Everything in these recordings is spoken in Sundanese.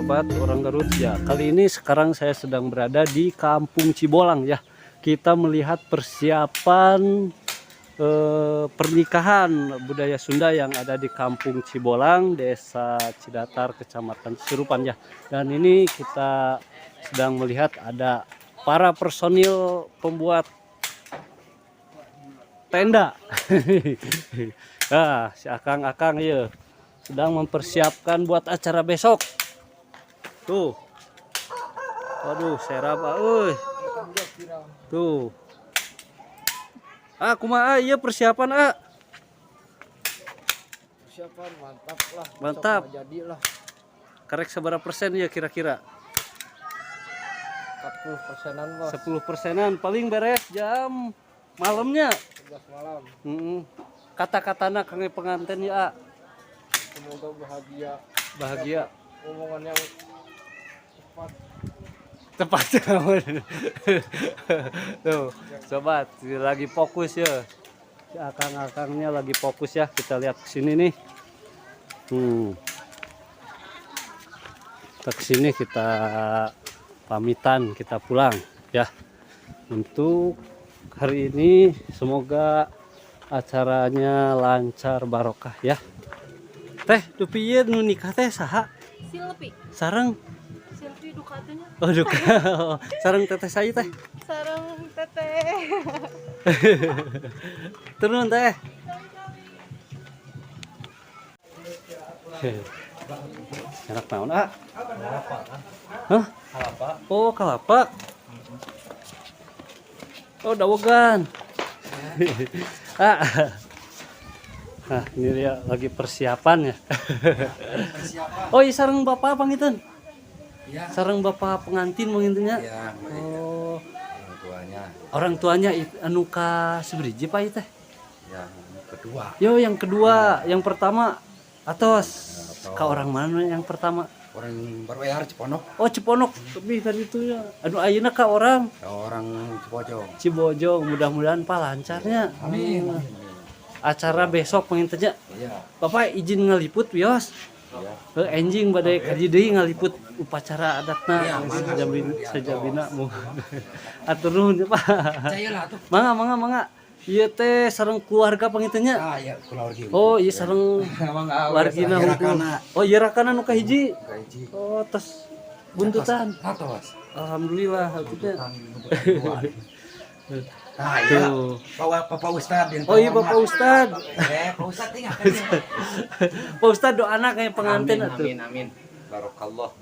Sobat orang Garut ya. Kali ini sekarang saya sedang berada di Kampung Cibolang ya. Kita melihat persiapan pernikahan budaya Sunda yang ada di Kampung Cibolang, Desa Cidatar, Kecamatan Cisurupan ya. Dan ini kita sedang melihat ada para personil pembuat tenda. Nah, si akang-akang ya sedang mempersiapkan buat acara besok. Tuh. Waduh, serap euy. Tuh. Ah, kumaha ieu persiapan, ah? Persiapan mantap lah. Mantap. Besok mah jadi lah. Karek sabaraha persen ya kira-kira? 40 persenan, Bos. 10 persenan, paling beres jam malamnya. 11 malam. Kata-katana kangge pengantin ya, ah? Semoga bahagia. Bahagia. Omongan yang tepat. Tepat. Tuh, sobat, lagi fokus ya. Si akang-akangnya lagi fokus ya. Kita lihat ke sini nih. Kita ke sini, kita pamitan, kita pulang ya. Untuk hari ini semoga acaranya lancar, barokah ya. Teh, dupi ieu nu nikah teh saha? Silpi. Sareng Silpi dukatnya. Oh, duka. Sareng teteh saya teh. Sareng teteh. Turun teh. Enak naon, ah? Hah? Oh, kalapa. Oh, dawegan. Ah. Nah, ini dia lagi persiapan ya. Oh, iya, sareng bapak panginten. Iya. Sareng bapak pengantin panginten nya. Iya. Oh, orang tuanya. Orang tuanya anu ka sabaraha, Pak, ieu teh? Yang kedua. Yo, yang kedua, yang pertama atos. Atos. Ka orang mana yang pertama? Orang Barbayar, Ciponok. Oh, Ciponok, lebih tadi itu ya. Anu ayeuna ka orang Orang Cibojong. Cibojong, mudah-mudahan, Pak, lancarnya. Amin. Acara besok panginten nya. Iya. Bapak izin ngaliput, wios. Iya. Enjing bade kaji deui ngaliput upacara adatna Iya, mangga. sajabina sajabina mu. Atur nuhun ya, Pak. Saya lah tuh. Mangga, mangga, mangga. Ieu teh sareng keluarga panginten nya. Ah, iya, keluarga. Oh, iya, sareng Mangga. wargina hungkul. Oh, iya, rakana nu kahiji. Kahiji. Oh, tos buntutan. Atos. Alhamdulillah atuh. Nah, iya. Tuh. Bawa Bapak Ustad yang Oh iya, Bapak Ustad. Eh, Pak Ustad tinggal. Pak Ustad doana kayak pengantin Amin, atuh. amin, amin. Barakallah.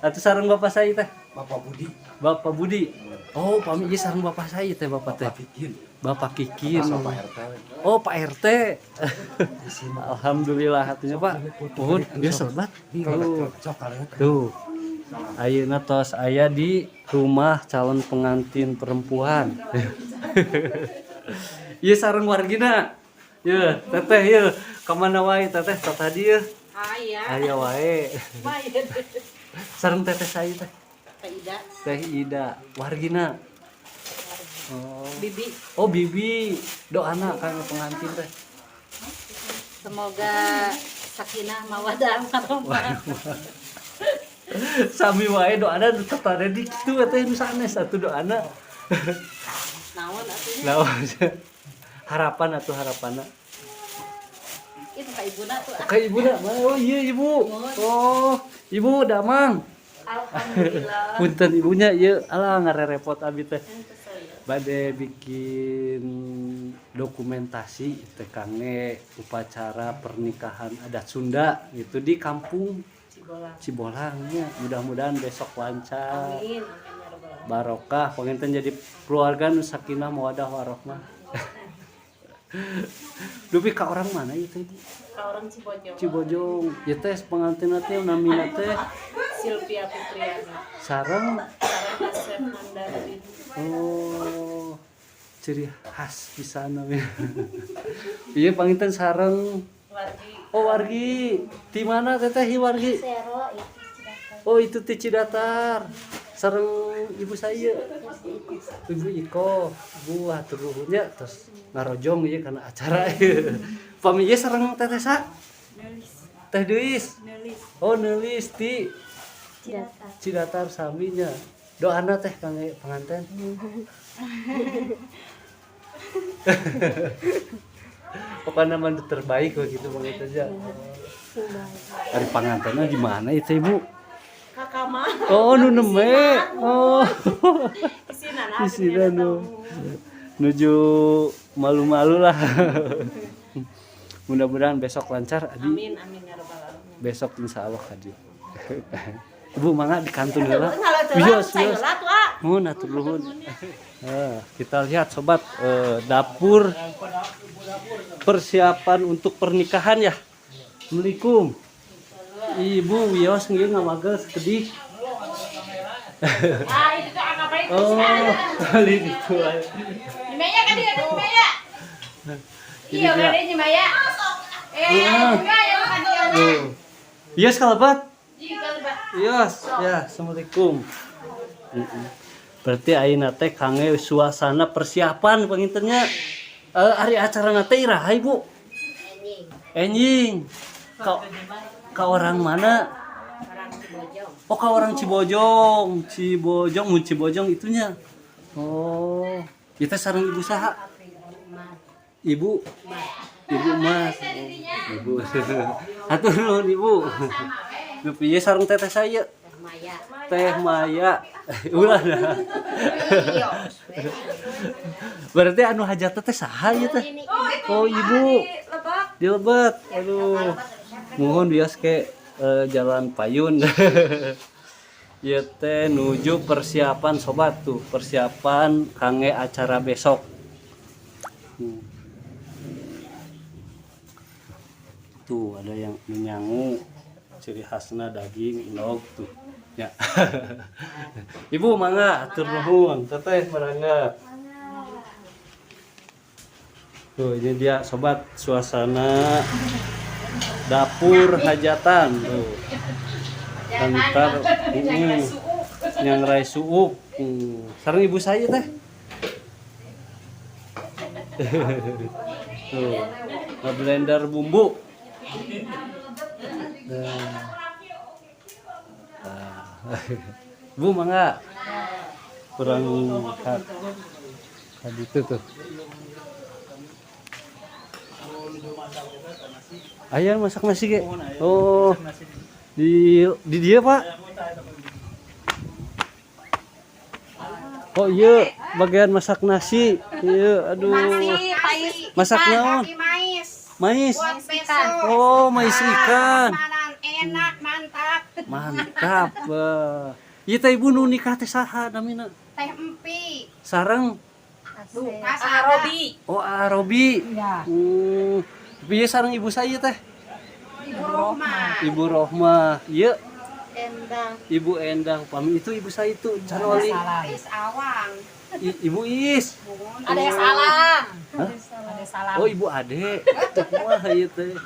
Atuh sareng Bapak saya teh. Bapak Budi. Bapak Budi. Oh, pami ieu sareng Bapak saya teh, Bapak teh. Bapak Bikin. Bapak Kikin. Bapak RT. Oh, Pak RT. Di sini. Alhamdulillah atuh nya, Pak. Nuhun, bieu sobat. Tuh. Sok kalian. Tuh. Ayeuna tos aya di rumah calon pengantin perempuan. Ieu sareng wargina. Ye, teteh ye, kamana wae teteh tadi ye? Aya. Aya wae. Sareng teteh saya teh. Teh Ida. Teh Ida, wargina. Oh. Bibi. Oh, Bibi, doana kanggo pengantin teh. Semoga sakinah mawadah warahmah. Sami wae doana nu tadi kitu teh, nu sanes atuh doana. Naon atuh nya? Nah, harapan atau harapanna? Itu ka ibuna tuh. Ka ibuna, oh iya, ibu. Oh, ibu damang. Alhamdulillah. Punten ibunya ieu, alah, ngarerepot abi teh. Bade bikin dokumentasi teh kangge upacara pernikahan adat Sunda gitu di kampung Cibolang. Cibolangnya. Mudah-mudahan besok lancar. Amin. Amin ya rabbal alamin. Barokah, panginten jadi keluarga nu sakinah mawadah warahmah. Dupi ka orang mana itu, Ibu? Ka orang Cibojong. Cibojong. Ya teh pengantin teh namina teh Silvia Fitriana. Sareng Sareng Asep Mandarin. Oh, ciri khas pisan namanya. Iya, panginten sareng Wargi. Oh, wargi. Di mana teteh hi wargi? Sero itu Cidatar. Oh, itu ti Cidatar. Sareng ibu saya. Ibu Iko, Bu, hatur nuhun nya terus ngarojong ieu kana acara ieu. Pami ieu sareng teteh sa? Teh Deis. Nulis. Oh, nulis ti Cidatar. Cidatar sami nya. Doana teh kangge pengantin. Pokoknya mah nu terbaik begitu begitu aja. Ari pangantenna di mana itu, Ibu? Kakak mah. Oh, nu nembe. Oh. Isinan. Isinan nu. Nuju malu-malu lah. Mudah-mudahan besok lancar, Adi. Amin amin ya rabbal alamin. Besok insya Allah Adi. Ibu mangga di kantun heula. Wios, Wios, wios. wios. Tua. Nuhun, hatur nuhun. Eh, kita lihat sobat, dapur persiapan untuk pernikahan ya. Assalamualaikum. Ibu wios nggih ngamagel sekedik. Ah, itu tuh apa itu? Oh, kali itu. Nyemaya kan dia, nyemaya. Ini Iya, dia. kan nyemaya. Eh, Iya. enggak ya bukan dia. Tuh. Yes kalabat. Iya, kalebat. Yes, ya, assalamualaikum. Mm-mm. Berarti ayeuna teh kangge suasana persiapan pangintennya. Eh, ari acarana teh iraha, Ibu? Enjing. Ka, ka orang mana? Oh, ka orang Cibojong. Cibojong, mun Cibojong itunya. Oh, kita sareng ibu saha? Ibu. Ibu Mas. Oh, Ibu. Hatur nuhun, Ibu. Nu piye sareng teteh saya? Teh Maya. Ulah dah. Berarti anu hajat teh saha ieu teh? Oh, ibu. Di lebet. Aduh. Mohon bias ke jalan payun. Ieu teh nuju persiapan sobat tuh, persiapan kangge acara besok. Tuh ada yang menyangu ciri khasnya daging endog tuh. Ya. Ibu mangga atur nuhun, teteh mangga. Tuh ini dia sobat suasana dapur hajatan tuh. Ntar yang rai suuk. Sareng ibu saya teh. Tuh, ngeblender bumbu. Nah. Nah. Bu mangga. Kurang ka ditu tuh. Aya masak nasi ge. Oh. Di dia, Pak. Oh iya, bagian masak nasi. Iya, aduh. Nasi, pais, Masak ikan, naon? kaki mais. Mais. Buat besok. Oh, mais ikan. Makanan enak, mantap. Mantap. Wah. Ieu teh ibu nu nikah teh saha namina? Teh empi. Sareng Duka Robi. oh Arobi. Iya. Piye sareng ibu saya teh? Ibu Rohma. Ibu Rohma. Ieu Endang. Ibu Endang. Pami itu ibu saya itu Canoli. Is Awang. Ibu Is. Ada yang salam. Hah? Ada salam. Oh, Ibu Ade. Tuh kumaha ieu teh?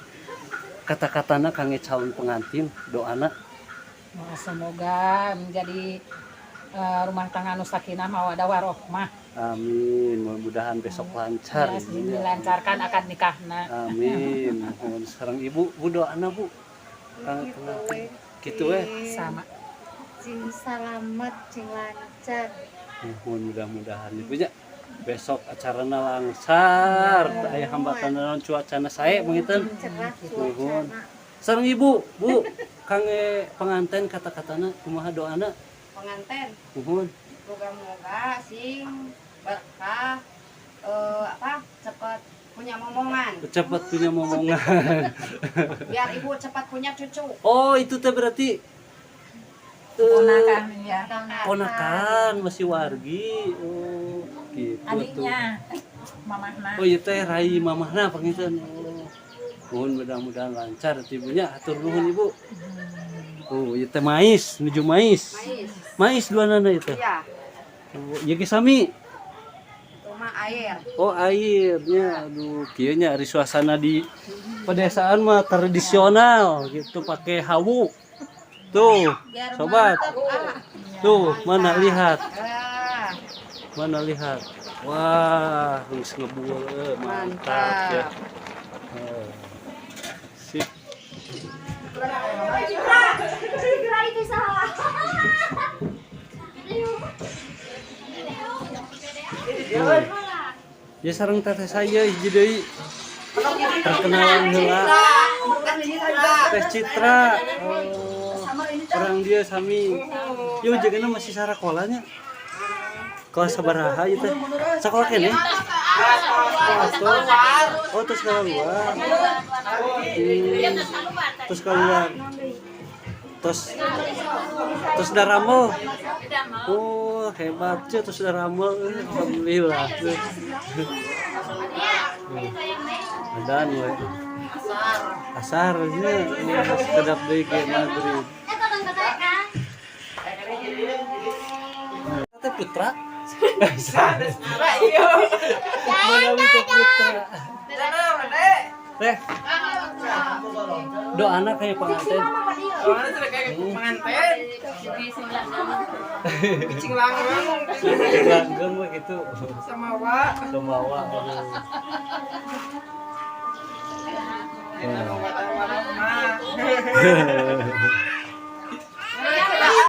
Kata-katana kangge calon pengantin doana. Nah, semoga menjadi rumah tangga nu sakinah mawadah warohmah. Amin. Mudah-mudahan besok lancar Ya, ibunya. dilancarkan akad nikahna. Amin. Mohon sareng ibu, Bu doana Bu. Kangge pengantin. Kitu we. Sama. Cing salamet, cing lancar. Mohon mudah-mudahan ibu nya besok acarana lancar, teu aya hambatan naon cuacana sae mungkin. Cerah Nuhun. Sareng ibu, Bu, kangge pengantin kata-katana kumaha doana? Pengantin. Nuhun. Moga-moga sing berkah, apa cepat punya momongan, Cepat punya momongan. biar ibu cepat punya cucu. Oh, itu teh berarti Ponakan ya. Ponakan masih wargi. Oh, gitu tuh. Adiknya mamahna. Oh, iya teh rai mamahna panginten. Oh. Mohon mudah-mudahan lancar ibunya. Atur nuhun ibu. Oh, ieu teh mais, nuju mais. Mais. Mais dua nana itu. Iya. Oh, ieu ge sami. Itu mah air. Oh, airnya. Aduh, kieu nya ari suasana di pedesaan mah tradisional gitu pakai hawu. Tuh, sobat. Tuh, mana lihat? Ah, Mana lihat? Wah, geus ngebul, mantap ya. Eh, sip. Citra itu salah. Tuh. Ya sareng teteh saya hiji deui. Perkenalan heula. Teh Citra. Oh, orang dia sami. Yo jigana masih sarakolanya. Kelas sabaraha ieu teh? Sakola keneh? Oh, terus keluar. Terus keluar. Terus terus daramel. Oh, hebat cuy, terus daramel. Alhamdulillah. Adan we. Asar nya sekedap deui ke maghrib. Teh Putra. Mana itu Putra? Teh. Doana kayak pengantin. Pengantin. Kucing langgeng. Langgeng we gitu. Samawa. Semawa. Aduh.